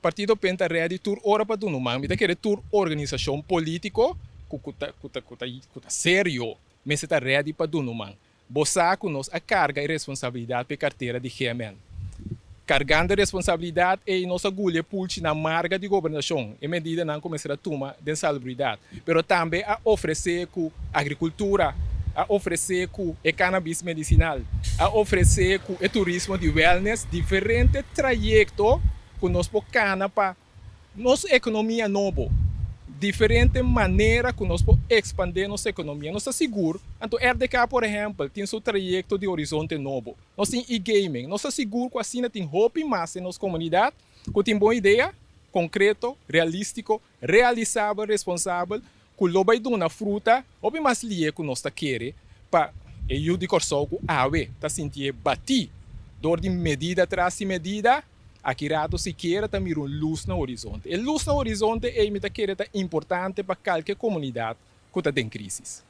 Partido pen ta ready tur ora pa duna un man. Mi ta kere tur organisashon polítiko ku ku ta ku ta ku ta ku ta serio mester ta ready pa duna un man. Bo sa ku nos a karga e responsabilidat pa e kartera di GMN. Kargando e responsabilidat ei nos a guli e pulchi na marga di gobernashon, e medidanan ku mester a tuma den salubridat, pero tambe a ofresé ku agrikultura, a ofresé ku e cannabis medisinal, a ofresé ku e turismo di wellness, diferente trayekto ku nos por kana pa nos ekonomia nobo, diferente manera ku nos por ekspandé nos ekonomia. Nos ta sigur, anto RDK por ehèmpel tin su trayekto di horizonte nobo. Nos tin e-gaming. Nos ta sigur ku asina tin hopi mas den nos komunidat ku tin bon idea, konkreto, realístiko, realisabel, responsabel, ku lo bai duna fruta hopi mas lié ku nos ta kere pa e yu di Kòrsou ku awe ta sintié batí dor di medida tras di medida. Aki rato sikiera ta mira un lus na horizonte. E lus na horizonte ei mi ta kere ta importante pa kalke komunidat ku ta den krísis.